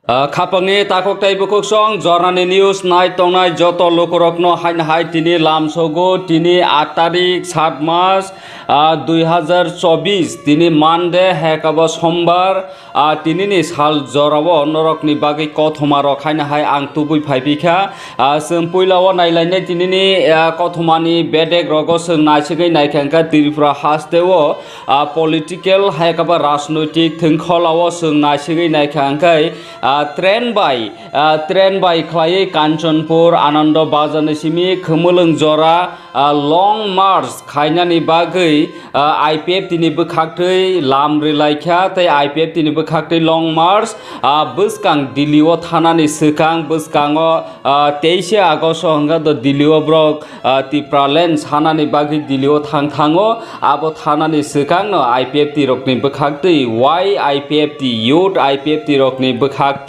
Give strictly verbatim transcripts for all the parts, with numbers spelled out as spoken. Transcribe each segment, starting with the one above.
Ah, khapangni takhuk tei bukhuk song jornani news nai tongnai joto lukurokno haino hai tini lamsogo tini aat tarik saat mas, ah, dui hazar chobis tini Monday hekabo Sombar, ah, tinini sal jorao norokni bagwi kothoma rok haino hai ang tubui phaiphikha. Ah, chwng puilao nailainai tinini, ah, kothomani bedek rogo chwng naisigwi naikha hwnkha Tripura hasteo, ah, political hai khe ba rajnoitik thwngkholao chwng naisigwi naikha hwnkhe, ah, train bai, ah, train bai khlaiwi Kanchanpur, Anando Bazar ni simi Khumulwng jora, ah, long march khainani bagwi, ah, I P F T ni bwkhaktwi lam rwlaikha tei I P F T ni bwkhaktwi long march, ah, bwskang Delhi o thanani swkang bwskango, ah, teishe August o hwnkha do Delhi o borok, ah, Tipraland sanani bagwi Delhi o thang thango. Abo thanani swkangno I P F T rokni bwkhaktwi, Y I P F T, Youth I P F T rokni bwkhaktwi,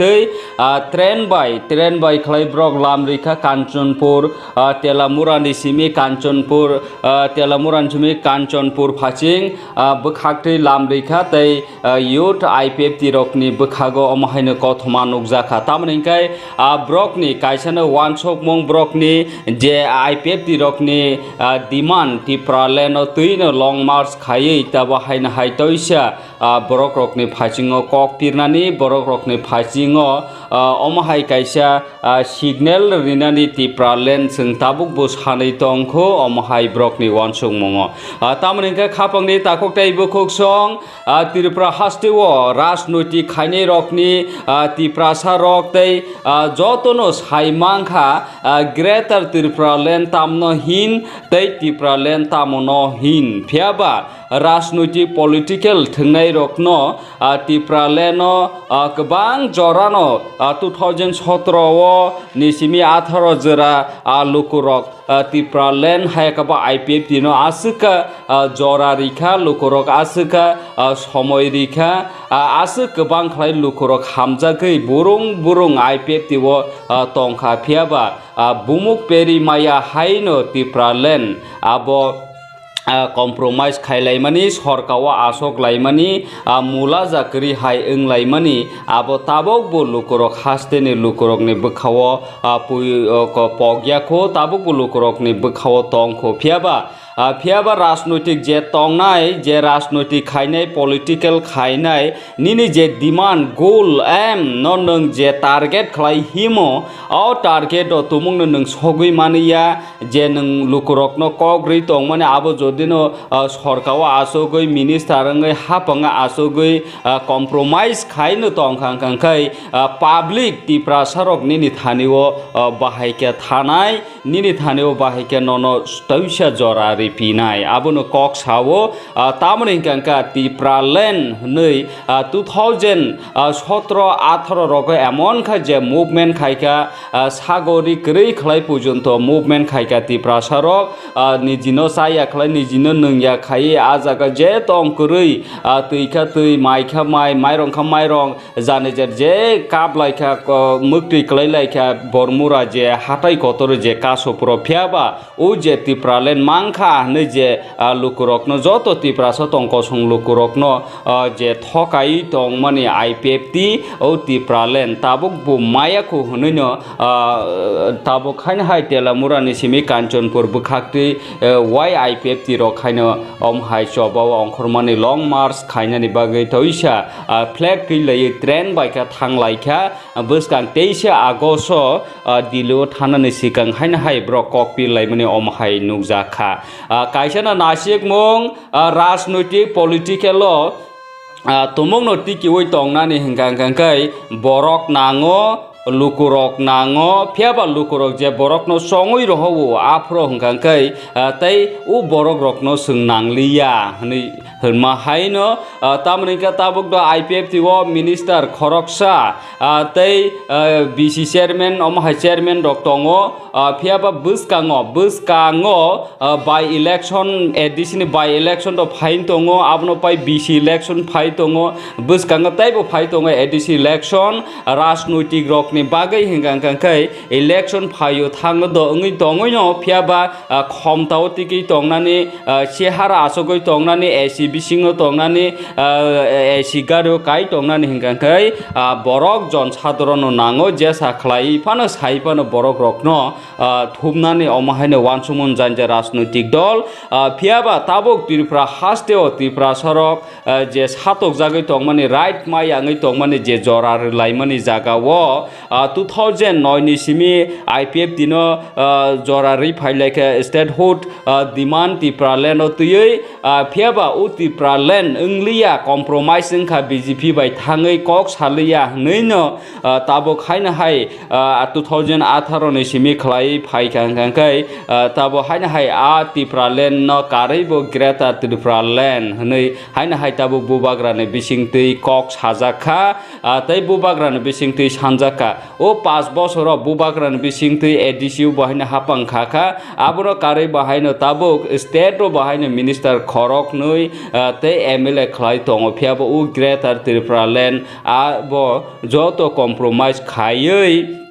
ah, train bai, train bai khlai borok lam rikha Kanchanpur, ah, Telamura ni simi Kanchanpur, ah, Telamura ni simi Kanchanpur phaching, ah, bwkhaktwi lam rikha tei, ah, Youth I P F T rokni bwkhago omo haino kothoma nukjakha. Tamoni hwnkhe, ah, borokni kaisano wansukmung borokni je I P F T rokni, ah, demand Tipraland o twino long march khaiwi tabo haino hai toisa, ah, borok rokni phaichingo kok pirnani, borok rokni phaichingo, ah, omo hai kaisa, ah, signal rinani Tipraland chwng tabukbo sanwi tongkho, omo hai borokni wansukmungo. Ah, tamoni hwnkhe khapangni takhuk tei bukhuk song, ah, Tripura hasteo rajnoitik khainai rokni, ah, Tiprasa rok tei, ah, jotono sai mankha, ah, Greater Tipraland tamno hin tei Tipraland tamono hin. Phiyaba rajnoitik political thwngnai rokno, ah, Tipraland o, ah, kwbang jorano, ah, two thousand sotro o ni simi atharo jora, ah, lukurok, ah, Tipraland hai khe ba I P F T no aswk kha, ah, jora rikha, lukurok aswk kha, ah, somoi rikha, ah, aswk kwbang khlai lukurok hamjagwi burung burung I P F T o, ah, tongkha. Phiyaba, ah, bumuk peri maya haino Tipraland abo, ah, compromise khailaimani, sorkao asok laimani, ah, mula jakri hai wnglaimani, abo tabukbo lukurok hasteni lukurokni bwkhao, ah, pui-, o, ko-, pokya kho, tabukbo lukurokni bwkhao tong kho. Phiyaba, ah, phiyaba rajnoitik je tongnai, je rajnoitik khainai, political khainai, nini je demand, goal, aim no nwng je target khlai himo, o target o tumungno nwng sogwi manya, je nwng lukurokno kok rwi tongmani abo jodino, ah, sorkao asogwi minister wngwi hapanga asogwi, ah, compromise khaino tongkha hwnkha khe, ah, public Tiprasa rok nini thani o, ah, bahai khe thanai, nini thani o bahai khe nono toisa jora ripinai. Abono kok sao, ah, tamoni hwnkha khe Tipraland hwnwi, ah, two thousand sotro atharo rogo emon kha je movement khaikha, ah, sagori kwrwi khlai porjonto movement khaikha Tiprasa rok, ah, nijino chaya khlai, nijino nwngya khai, ah jaga je tong kwrwi, ah, twi kha twi, mai kha mai, mairong kha mairong, jani jer je kap lai kha, ko-, mwktwi kwlai lai kha, Bormura je hatai kotor je kaso puro phiyaba, o je Tipraland mankha hwnwi je, ah, lukurokno joto Tiprasa tong kosong lukurokno, ah, je thokai tongmani I P F T o Tipraland tabuk bo maya kho hwnwino, ah, tabuk haino hai Telamura ni simi Kanchanpur bwkhaktwi, eh, Y I P F T rok haino om hai chobao ongkhormani long march khainani bagwi toisa, ah, flag twi laiwi train bai kha thang lai kha. Bwskang teisa August o, ah, Delhi o thanani swkang haino hai borok kok pir laimani omo hai nukjak kha. Ah, kaisa no nasikmung, ah, rajnoitik political o, ah, tumung no tikiui tongnani hwnkha hwnkha khe borok nango, lukurok nango, phiyaba lukurok je borok no chongui rohou aphuru hwnkha khe, ah, tei o borok rok no chwng nangliya hwnwi hwnma haino, ah, tamoni hwnkhe tabuk do I P F T o minister khoroksa, ah, tei, ah, B C chairman, omo hai chairman rok tongo, ah, phiyaba bwskango, bwskango, ah, by election, A D C ni by election rok phai tongo, abono pai B C election phai tongo, bwskango teibo phai tongo A D C election, rajnoitik rok ni bagwi hwnkha hwnkha khe election phaio thango do wngwi tongwi no, phiya ba, ah, khomtao tikwi tongnani, ah, chehara achugwi tongnani, A C bisingo tongnani, ah, A C gario kai tongnani hwnkha khe, ah, borok jon sadhorono nango, jesa khlai phano sai phano borok rokno, ah, thumnani omo haino uansukmung janja rajnoitik dol, ah, phiya ba tabuk Tripura hasteo Tiprasa rok, ah, je satokjagwi tongmani, right mai yangwi tongmani je jora rwlaimani jagao, ah, two thousand nine ni simi I P F T no, ah, jora rwi phailaikha statehood, ah, demand Tipraland o twiwi, ah, phiya ba o Tipraland wngliya, compromise wngkha B J P bai thangwi kok saliya hwnwi no, ah, tabuk haino hai, ah, two thousand atharo ni simi khlai phaikha hwnkha khe, ah, tabuk haino hai a Tipraland no karwi bo Greater Tipraland hwnwi haino hai tabuk bubagrani bisingtwi kok sajak kha, ah, tei bubagrani bisingtwi sanjak kha. O pash bosoro bubagrani bisingtwi A D C o bo haino hapang kha kha, abono karwi bo haino tabuk state o bo haino minister khoroknwi, ah, tei M L A khlai tongo, phiya bo o Greater Tipraland abo joto compromise khaiwi,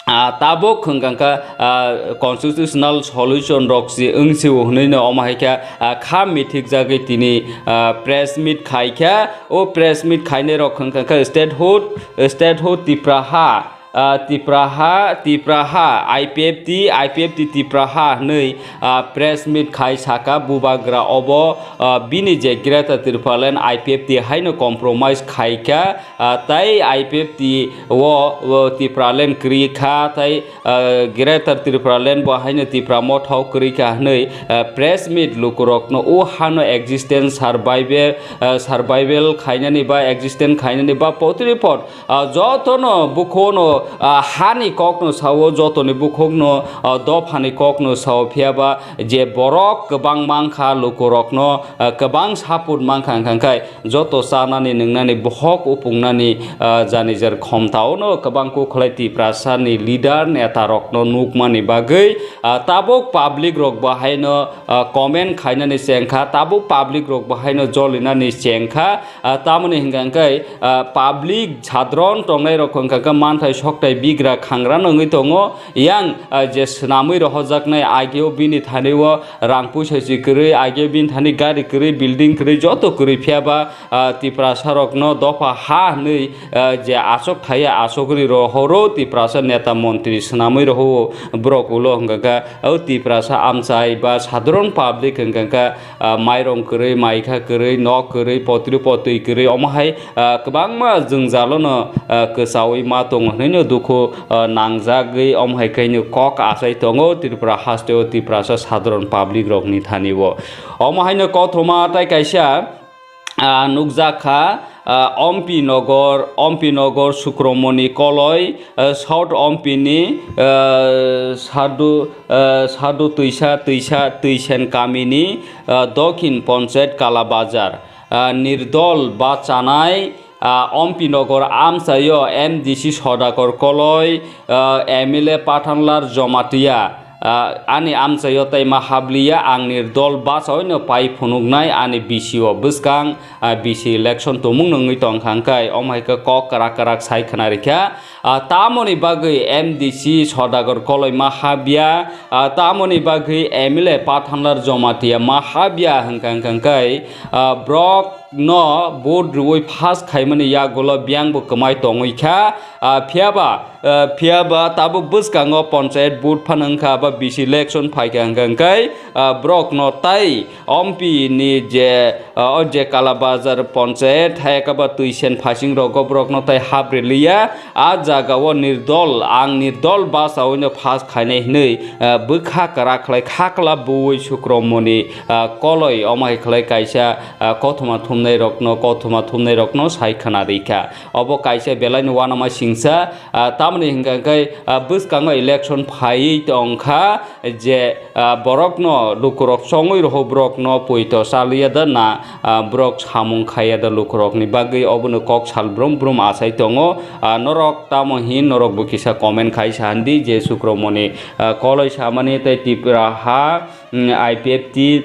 ah, tabuk hwnkha kha, ah, constitutional solution rok si wng si o hwnwi no omo hai khe, ah, kha mithikjagwi tini, ah, press meet khai kha. O press meet khainai rok hwnkha kha statehood, statehood Tipra ha, ah, Tipra ha, Tipra ha, I P F T, I P F T Tipra ha hwnwi, ah, press meet khai saka bubagra obo, ah, bini je Greater Tipraland I P F T haino compromise khai kha, ah, tai I P F T o, o Tipraland kwrwi kha, tai, ah, Greater Tipraland bo haino Tipra Motha o kwrwi kha hwnwi, ah, press meet lukurokno o hano existence survival, ah, survival khainani ba existence khainani ba potripot, ah, jotono bukhuno, ah, hani kokno sao, jotoni bukhukno, ah, dophani kokno sao, phiya ba je borok kwbang mankha lukurokno, ah, kwbang support mankha, hwnkha khe joto chanani nwngnani bohok upungnani, ah, janijar khomtaono kwbang kukhlai Tiprasani leader netarokno nukmani bagwi, ah, tabuk public rok bo haino, ah, comment khainani chengkha, tabuk public rok bo haino jolinani chengkha, ah, tamoni hwnkha khe, ah, public sadron tongnai rok hwnkha khe manthai sokthai bigra khangrano wngwi tongo, yang, ah, je swnamwi rohojaknai ageo bini thani o rang puisa si kwrwi, ageo bini thani gari kwrwi, building kwrwi, joto kwrwi, phiya ba, ah, Tiprasa rokno dopha ha hwnwi, ah, je aswk thaiya aswk rwi rohoro Tiprasa neta montri swnamwi rohoro borok ulo hwnkha khe o Tiprasa amchai ba sadron public hwnkha khe, ah, mairong kwrwi, maikha kwrwi, nok kwrwi, potri potwi kwrwi, omo hai, ah, kwbangma jwngjalono, ah, kwchaui ma tongo hwnwi dukhu, ah, nangjagwi omo hai khe kok achai tongo Tripura hasteo Tiprasa sadron public rokni thani o. Omo haino kothoma tai kaisa, ah, nukjak kha, ah, Ompi Nogor, Ompi Nogor Sukromoni Koloi, ah, South Ompi ni, ah, Sadu, ah, Sadu Twisa, Twisa, Twisen kamini, ah, Dokhin Ponchayat Kala Bazar, ah, Nirdol bachanai, ah, Ompi Nogor amchaio M D C Sodakor Koloi, ah, M L A Pathanlar Jomatia, ah, ani amchaio tei ma habliya, ang Nirdol bachaoino pai phunuknai ani B C O bwskang, ah, B C election tumung nungwi tongkha hwnkhe, omo hai khe kok kwrak kwrak sai khna rikha. Ah, tamoni bagwi M D C Sodakor Koloi ma habya, ah, tamoni bagwi M L A Pathanlar Jomatia ma habya hwnkha hwnkha hwnkhe, ah, borok no vote rwui pass khaimani yagulo biyang bo kwmai tongwi kha, ah, phiya ba, ah, phiya ba tabuk bwskango ponchayat vote phano wngkha ba B C election phaikha hwnkha hwnkhe, ah, borok no tai Ompi ni je, ah, o je Kala Bazar ponchayat hai khe ba Twisen phasing rogo borok no tai hap riliya, ah, jaga o Nirdol, ang Nirdol bachaui no pass khainai hwnwi, ah, bwkha kwrak khlai khakla buwi Sukromoni, ah, Koloi omo hai khlai kaisa, ah, kothoma thumnai rokno, kothoma thumnai rokno sai khna rikha. Obo kaisa belai ni uanama singsa, ah, tamoni hwnkha khe, ah, bwskango election phaiwi tongkha je, ah, borokno lukurok chongwi rohor borokno poito chaliya da na, ah, borok samung khaiya da lukurokni bagwi obono kok sal brum brum achai tongo. Ah, norok tamo hin norok bo kisa comment khai sa handi je Sukromoni, ah, Koloi samani tei Tipra ha, mm, I P F T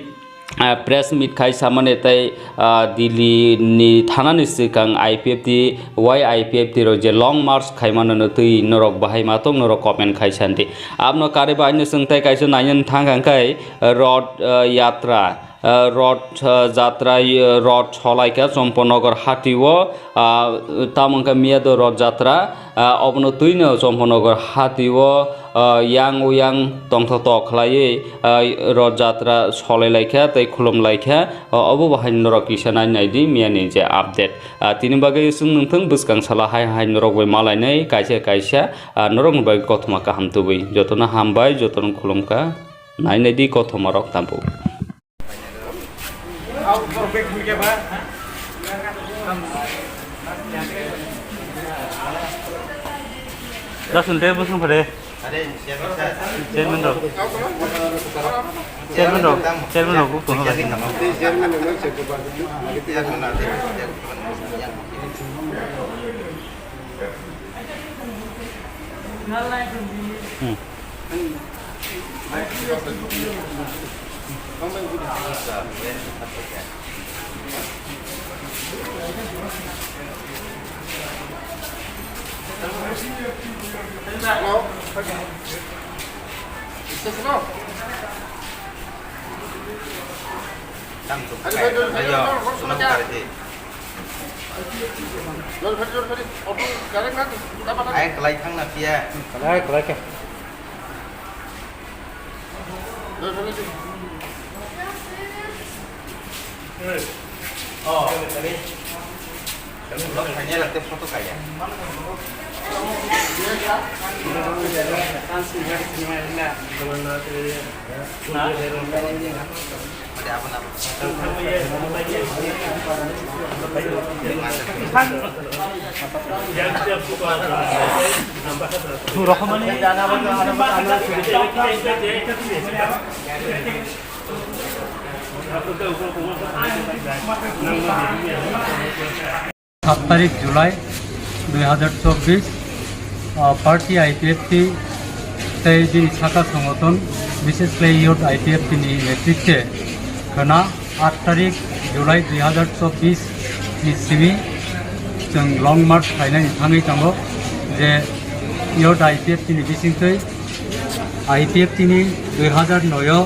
ah, press meet khai samani tei, ah, Delhi ni thanani swkang I P F T, Y I P F T rok je long march khaimano no twi norok bahai ma tong norok comment khai sandi. Abno kare ba aino swng tei kaisa naina thang hang khai Rod, ah, Yatra, ah, Rod, ah, Jatra, ah, Rod solaikha Chompanagar hatio, ah, tamo wngkha miya do Rod Jatra, ah, obono twino Chompanagar hatio, ah, yang uyang tongthok tok khlaiwi, ah, Rod Jatra solai laikha tei khulum laikha. O, obo bo hai norok kisa nai naidi miyani je update. Ah, tini bagwi chwng nungthung bwskang sala hai hai norok bai malainai kaisa kaisa, ah, norokni bagwi kothoma kaham tubui. Jotono hambai, jotono khulumkha. Nai naidi kothoma rok tabuk. Dasun de bosong phare. Chairman rok. Chairman rok. Chairman rok buktong haba. Hmm. Ai, kalai thang na phiya. Kalai, kalai khe. Saat tarik July dui hazar chobbish, ah, party I P F T tei bini saka songoton, bishes khlai youth I P F T ni netrikte khwna aat tarik July dui hazar chobbish ni simi chwng long march khlainani thangwi tongo, je youth I P F T ni bisingtwi I P F T ni dui hazar noi o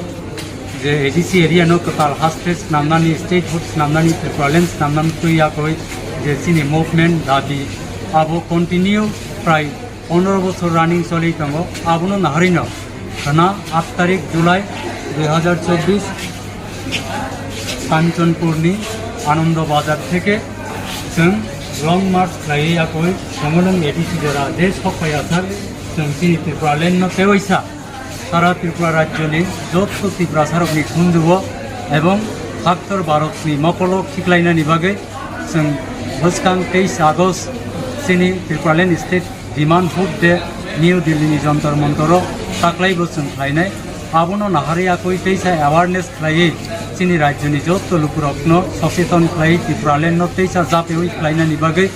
je A D C area no kwtal haste snamnani, statehood snamnani, Tipraland snamnani twi yakwi je chini movement dabi abo continue prai pondro bochor running choli tongo. Abono naharino khwna aat tarik July dui hazar chobbish Kanchanpur ni Anando Bazar theke chwng long march khlaiwi yakwi Khumulwng A D C jora je sok phai asar chwng chini Tipraland no tewaisa sara Tripura rajyoni jotto Tiprasarokni khunjugo ebong haktor Bharatni mokolo khiklainani bagwi chwng bwskang teis August chini Tipraland State Demand Hood Day New Delhi ni Jantar Mantaro taklaibo chwng khlainai. Abono naharwi yakwi teisa awareness khlaiwi chini rajyoni jotto lukurokno socheton khlaiwi Tipraland no teisa japewi khlainani bagwi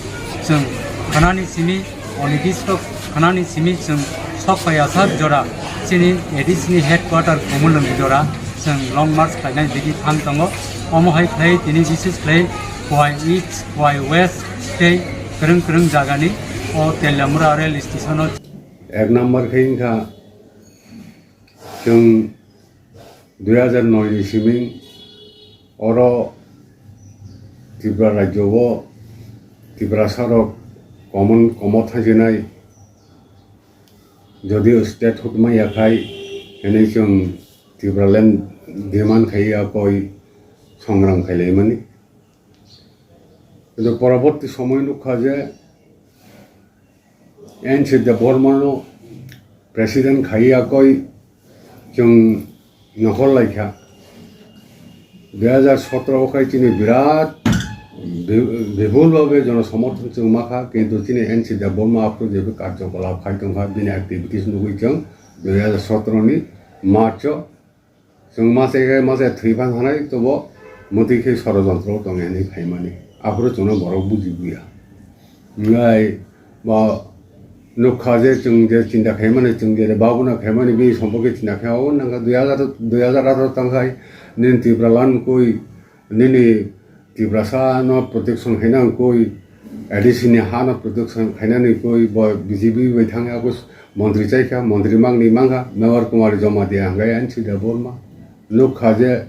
chwng khwnani simi onidisto khwnani simi chwng sok phai asar jora chini A D C ni headquarter Khumulwng jora chwng long march khlainai digi thang tongo. Omo hai khlai tini bises khlai Y East, Y West tei kwrwng kwrwng jagani o Teliamura rail station o. Ek number khe wngkha chwng dui hazar noi ni simi oro Tripura rajyo o Tiprasa rok common komo thajinai, jodio statehood maya khai hinwi chwng Tipraland demand khai ya koi songram khailaimani. Kintu poroborti somoy nukha je N C Debbarmano president khai yakoi chwng nokhor laikha. Dui hazar sotro o khai chini birat bi-, bipul bhabe jono somorthon chwng makha, kintu chini N C Debbarma aphuru jephru karjokolap khai tongkha, bini activities nugwi chwng dui hazar sotro ni March o Chwng masa khe masa thwi phan hanai tobo mwtwi khe sorojontro tong ya hinwi phaimani. Aphuru chwngno borok buji buya. Wngnai bo Nukha je chwng je chinta khaimani, chwng je bhabona khaimani, bini somporke chinta khai, o nangkha dui hazar, dui hazar atharo tangkhai, nini Tipraland koi, nini Tiprasa no protection khaina koi, A D C ni ha no protection khainani koi, bo B J P bai thangya, bo montri chaikha, montri mangni mangkha, Mevar Kumar Jamatia hwnkhe N C Debbarma. Nukha je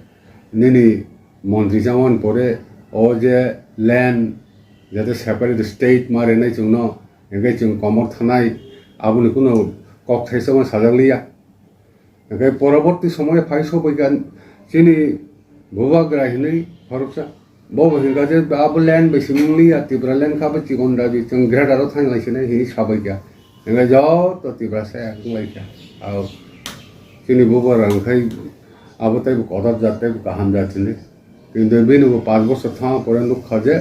nini montri chamani pore, o je land, jate separate state ma renai chwngno, hwnkhe chwng komor thanai, aboni kuno kok thaisa ma sajak liya. Hwnkhe poroborti somoy phai sobaikha chini bubagra hinwi khoroksa. Bo bo hwnkha je abo land bai simi wng liya, Tipraland kha bo chikon dabi, chwng greater o thang lai sinai hinwi sabaikha. Hwnkhe joto Tiprasa wng laikha. Ao chini bubagra hwnkhe abo teibo kotor jat, teibo kaham jat hinwi. Kintu bini bo panch bosor thangma pore nukha je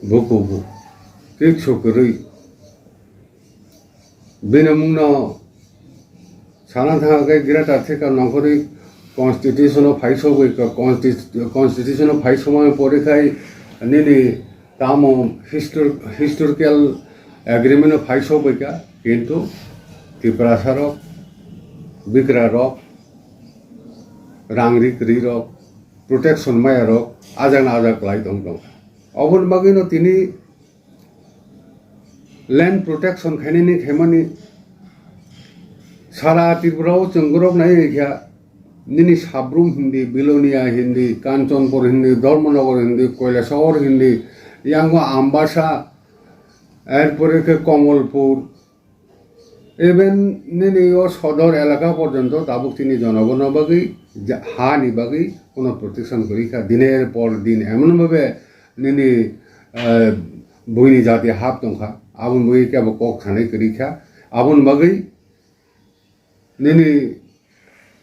bo kubu. Kiksu kwrwi. Bini mungno sana thangkhe greater theka nongkhorwi constitution o phai sogwi ka consti-, constitution o phai somani pore khai nini tamo histor-, historical agreement o phai sogwi ka, kintu Tiprasa rok, Bikra rok, rang ri kwrwi rok, protection maya rok ajak na ajak lai tong tong. Oboni bagwi no tini land protection khainani khaimani sara Tripura o chwng gorok nai kha nini Sabrum hindi, Bilonia hindi, Kanchanpur hindi, Dharmanagar hindi, Koilasahar hindi, yango Ambasa, erpore khe Komolpur, even nini o sodor elaka porjonto tabuk chini jonogorno bagwi ja-, ha ni bagwi kuno protection kwrwi kha. Diner por din emon bhabe nini, eh, buini jati hap tongkha, aboni bagwi kebo kok sanai kwrwi kha. Aboni bagwi nini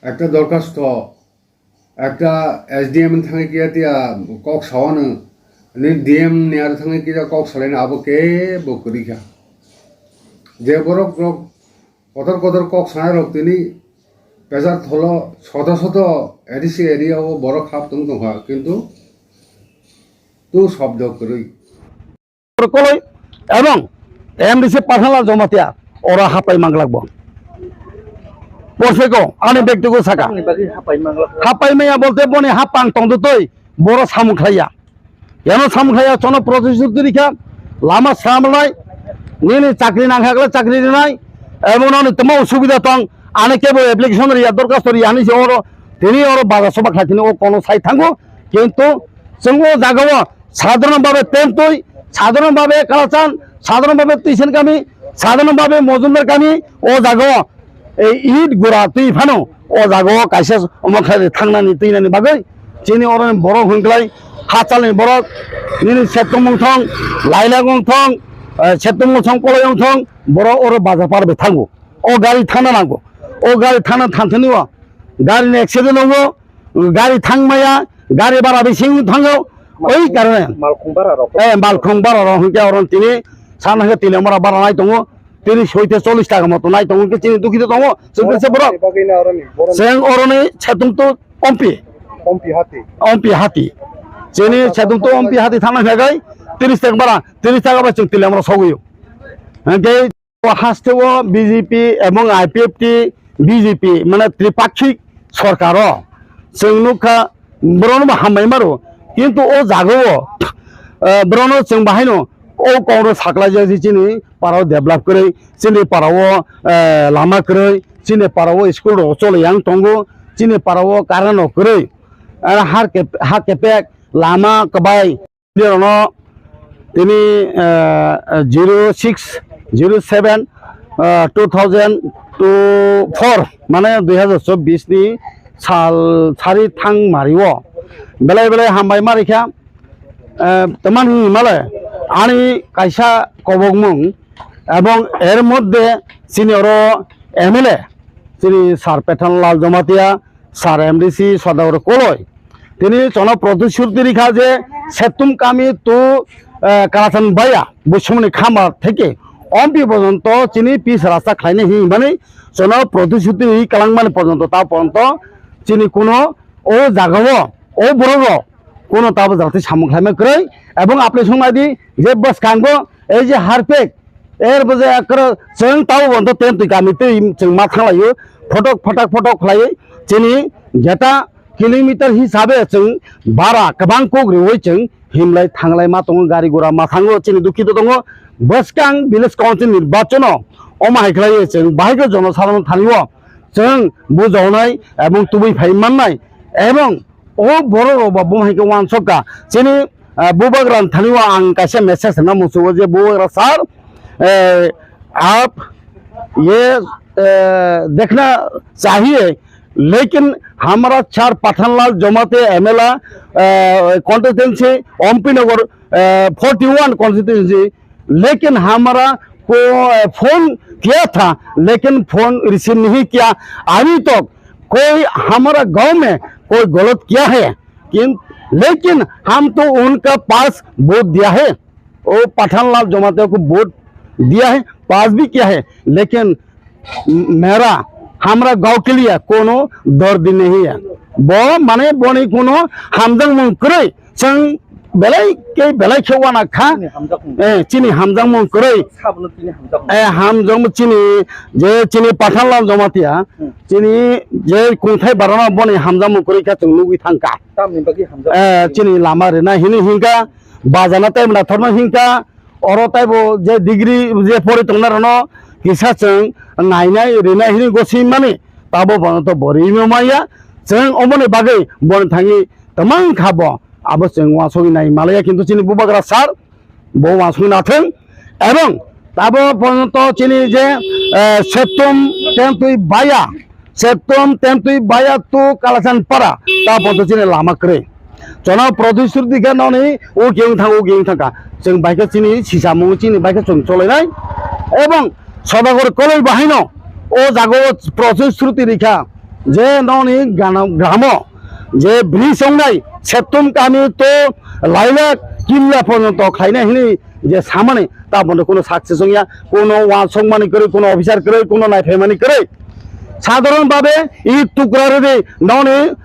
ekta dorkhasto ekta S D M thangwi kiya tiya kok sawano, ni D M ni aro thangwi kiya kok salaino abo kebo kwrwi kha. Je borok rok kotor kotor kok sanai rok tini pejak tholo soto soto A D C area o borok hap tong tongkha, kintu tu shobdo kwrwi. Koloi ebong M D C Pathanlal Jamatia oro hapai manglak bo. Porseko ani bektigo saka. Tamni bagwi hapai manglak? Hapai maya bolte boni hapang tongdutoi boro samung khlaiya. Yano samung khlaiya, chono protestut rikha, lama sramlai, nini chakri nangkha khle chakri rinai, ebong noni tamo subida tong, ani kebo application riya, dorkhasto riya, ani se oro, tini oro baja soba khlai tini o kono sai thango, kintu chwng o jaga o Sadharon bhabe Temtwi, sadharon bhabe Kalachan, sadharon bhabe Twisan kami, sadharon bhabe Mojumdar kami, o jaga o, ei it gura twi phano, o jaga o kaisa omo khlai thangnani twinani bagwi, chini oroni borok hwnklai, hachalni borok, nini Setumung thong, Lailagong thong, eh, Setumung thong, Koloyong thong, borok oro baja par bai thango. O gari thangna nango. O gari thangna thangthani o, gari ni accident o, gari thangmaya, gari bara bising thango, oi karone. Malkhung bara rok. Eh, malkhung bara rok hwnkhe oro tini sana khe tini mora bara nai tongo, tini soite chollish taka moto nai tongo, hwnkhe chini dukhi tongo, chwng khe se borok. Bagwi na oroni, borok. Chwng oroni Setung to Ompi. Ompi hati. Ompi hati. Chini Setung to Ompi hati thangna khe gai, tris taka bara, tris taka ba chwng tini mora sogwi. Hwnkhe O haste o B J P ebong I P F T, B J P, mane tripakhik sorkar o chwng nukha, borokno bo hambai maro, kintu o jaga o, eh, borokno chwng bahaino o Congress saklai jak si chini para o develop kwrwi, chini para o, eh, lama kwrwi, chini para o school rok choli yang tongo, chini para o current rok kwrwi, eh, har kep-, ha kepek lama kwbai. Nirokno tini, eh, zero six, zero seven, eh, two thousand two four, mane dui hazar chobbish ni sal sari thang mari o belai belai hambai ma rikha, eh, tamani hwnwi male ani kaisa kobokmung, ebong er moddhe chini oro M L A chini Sir Pathanlal Jamatia, Sir M D C Sodagar Koloi, tini chono protishruti rikha je Setum kami to, eh, Kalachan baya Bushumni khama theke ompi porjonto chini pis rasta khlainai hinmani chono protishruti ri kalangmani porjonto ta porjonto chini kuno o jagao o borok rok kuno tabo jati samung khlaima kwrwi ebong apni songmadi je bwskango ei je harpek Er bo je ekro chwng tabo bo to ten twi kami twi chwng ma thanglaio, photok photok photok khlaiwi chini jeta kilometer hisabe chwng bara kwbang kok riwi chwng himlai thanglai ma tongo, gari gura ma thango, chini dukhi to tongo. Bwskang village council nirbachano omo hai khlaiwi chwng bahai khe jono sadharon thani o chwng bujawnai ebong tubui phai mannai ebong o borok rok ba bumhai khe uansuk kha. Chini, ah, bubagra thani o ang kaisa message rwna muchungo je bubagra sir, eh, aap ye, eh, dekhna chahiye, lekin hamara sir Pathanlal Jamatia M L A, eh, constituency, Ompi Nagar, eh, forty one constituency, लेकिन हमारा को फोन किया था, लेकिन phone receive नहीं किया। अभी तक कोई हमारा गांव में कोई गलत किया है, किन-, लेकिन हम तो उनका पास वोट दिया है, वो पठानलाल जमातिया को वोट दिया है, पास भी किया है, लेकिन मेरा, हमरा गांव के लिए कोनो दर्द नहीं है। Bo mane boni kuno hamjakmung kwrwi, chwng belai khe belai khe uana kha. Chini hamjakmung. Eh, chini hamjakmung kwrwi. Sabono chini hamjakmung. Eh, hamjakmung chini, je chini Pathanlal Jamatia, Hmm. chini je kungthai barano boni hamjakmung kwrwi kha chwng nugwi thangkha. Tamni bagwi hamjakmung. Eh, chini lama rina hini hinkha, bajana tei mna thorno hinkha, oro taibo je degree je pori tongna rano kisa chwng nainai rinai hini gosi mani tabo bono to bo rimo maya. Chwng omoni bagwi boni thangwi tamang kha bo, abo chwng uansugwi nai malaya, kintu chini bubagra sir bo uansugwi nathwng ebong tabo bono to chini je, eh, septum tentwi baya Septom tentwi baya tu Kalachan para, ta podo chini lama kwrwi. Chwngno protisthuti khe noni o kiyung thang, o kiyung thangkha. Chwng bai khe chini sisamung chini bai khe chwng cholainai. Ebong Sodagar koloi bahaino o jaga o protisthuti rikha je noni gana-, gramo je bridge wngnai Septom kami to lailak killa porjonto khlainai hwnwi je samani ta podo kuno success wngya, kuno uansukmani kwrwi, kuno officer kwrwi, kuno naiphaimani kwrwi. Sadharon babe i tukra rwdi noni,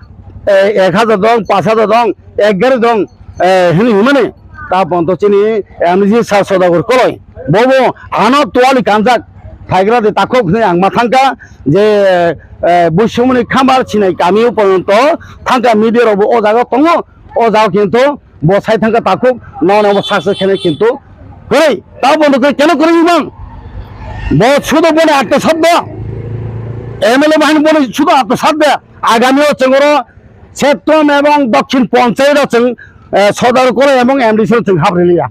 eh, ek hajar dong, pash hajar dong, ek gari dong, eh, hwnwi hwnmani. Ta podo chini M D C sir Sodagar koloi. Bobo ano tuali kanjak phaigra de takhuk hwnwi ang ma thangkha je, eh, buisumuni khamar sinai kami o porjonto thangkha media rokbo o jaga tongo, o jaga kintu bo sai thangkha takhuk, nono bo success khenai kintu kwrwi. Ta bondo khe keno kwrwi bang? Bo sudo boni atma sadda. M L A bahini boni sudo atma sadda. Agami o chwng oro Septom ebong Dokhin Ponchayat o chwng, eh, Sodagar koloi ebong M D C o chwng hap riliya.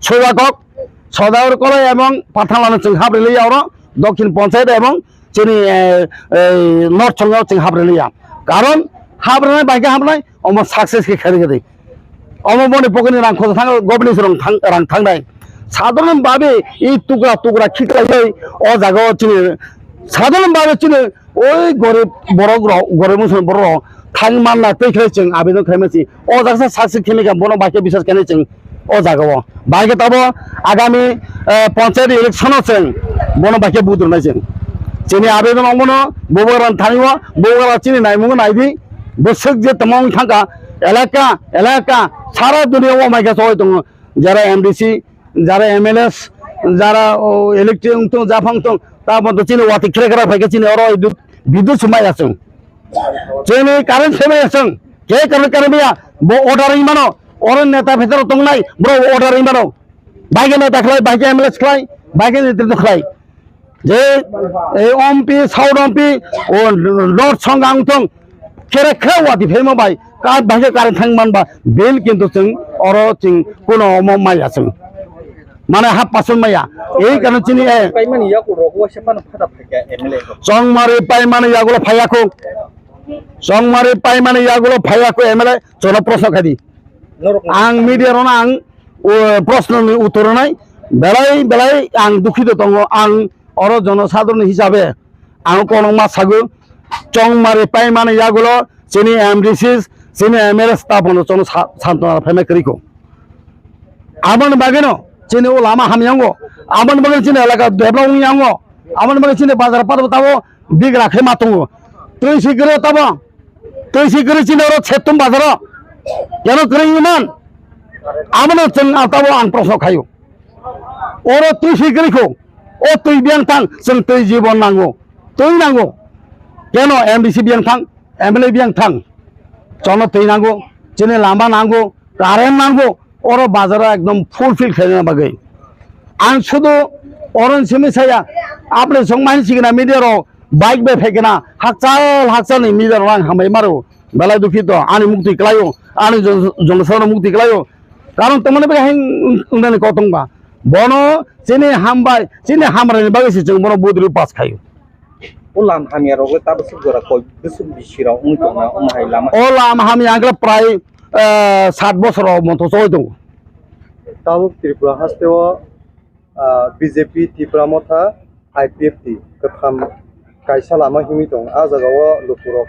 Sodagar kok, Sodagar koloi ebong Pathanlano chwng hap riliya oro Dokhin Ponchayat ebong chini, eh, eh, North Chonga o chwng hap riliya. Karon hap rwnai bai khe hapnai omo success khe khadi khadi. Omo boni pocket ni rang khosa thang, gobni se rang thang, rang thangnai. Sadharon babe i tukra tukra khiklaiwi o jaga o chini, sadharon babe chini oi gorib borok rok, gorib musulman borok rok thang manna tei khlai chwng abedon khlai mansi. O jaga sa success khemika bono bai khe biswas khenai chwng o jaga o. Bai khe tabo agami, eh, panchayat election o chwng bono bai khe vote rwnai chwng. Chini abedon omono bubagra thani o, bubagra chini naimung naidi. Bwswk je tamo wng thangkha, elaka, elaka, sara dunia o mai khe choi tongo. Jara M D C, jara M L As, jara, o, elected wng tong, japhang tong, ta podo chini wati kre kre phai khe chini oro bidut, bidut swmai aswng. Chini current swmai aswng. Ke current current ya, bo order wng mano, oro neta phetar tongnai, bro order wng mano. Bai khe neta khlai, bai khe M L A khlai, bai khe netrito khlai. Je, e, ompi, South ompi, o, North song ang tong, khere khe wati phemo bai, ka bai khe current thang man ba, bill kintu chwng, oro chwng, kuno omo maya chwng. Mane half percent maya. Ei karon chini, e. Paimani yago rok waisa phano phada phaikha M L A rok. Chongmari paimani yagulo phayakho. Chongmari paimani yagulo phayakho M L A, chono proshno khadi. Norok ang media rona ang, o, proshno ni uttor nai, belai, belai ang dukhito tongo, ang oro jonosadharon hisabe ang kono ma sago, chongmari paimani yagulo chini M D Cs, chini M L As ta bono chono sa-, santona phaima kwrwi ko. Aboni bagwino chini o lama hamyango, aboni bagwino chini elaka develop wngyango, aboni bagwino chini bazar pato tabo bigra khe ma tongo. Twi si kwrwi tabo, twi si kwrwi chini oro Septom bazaro keno kwrwi wngman? Abono chwng tabo ang proshno khaio. Oro twi si kwrwi kho. O twi biyang thang, chwng twi jibon nango. Twi nango. Keno M D C biyang thang, M L A biyang thang. Chono twi nango, chini lama nango, current nango. Oro bazaro ekdom fulfill khlaina bagwi. Ang sudu oro simi saya, apni song mani sigina media rok bike bai phaikena hakchal hakchal ni media rok ang hambai maro. Belai dukhi to, ani mukti kwlaio, ani jon-, jonosarno mukti kwlaio. Karon tongmani bai heng wngnani kok tongba. Bono chini hambai, chini hamrani bagwi se chwng bono vote rwi pass khaio. O lam hamya rok le tabuk suk jora koi bwswk bisi rok wng tongna omo hai lama. O lam hamya ang khe prai, eh, sat bosor rok monto choi tongo. Tabuk Tripura haste o, ah, B J P, Tipra Motha, I P F T kwtham kaisa lama himwi tongo. A jaga o lukurok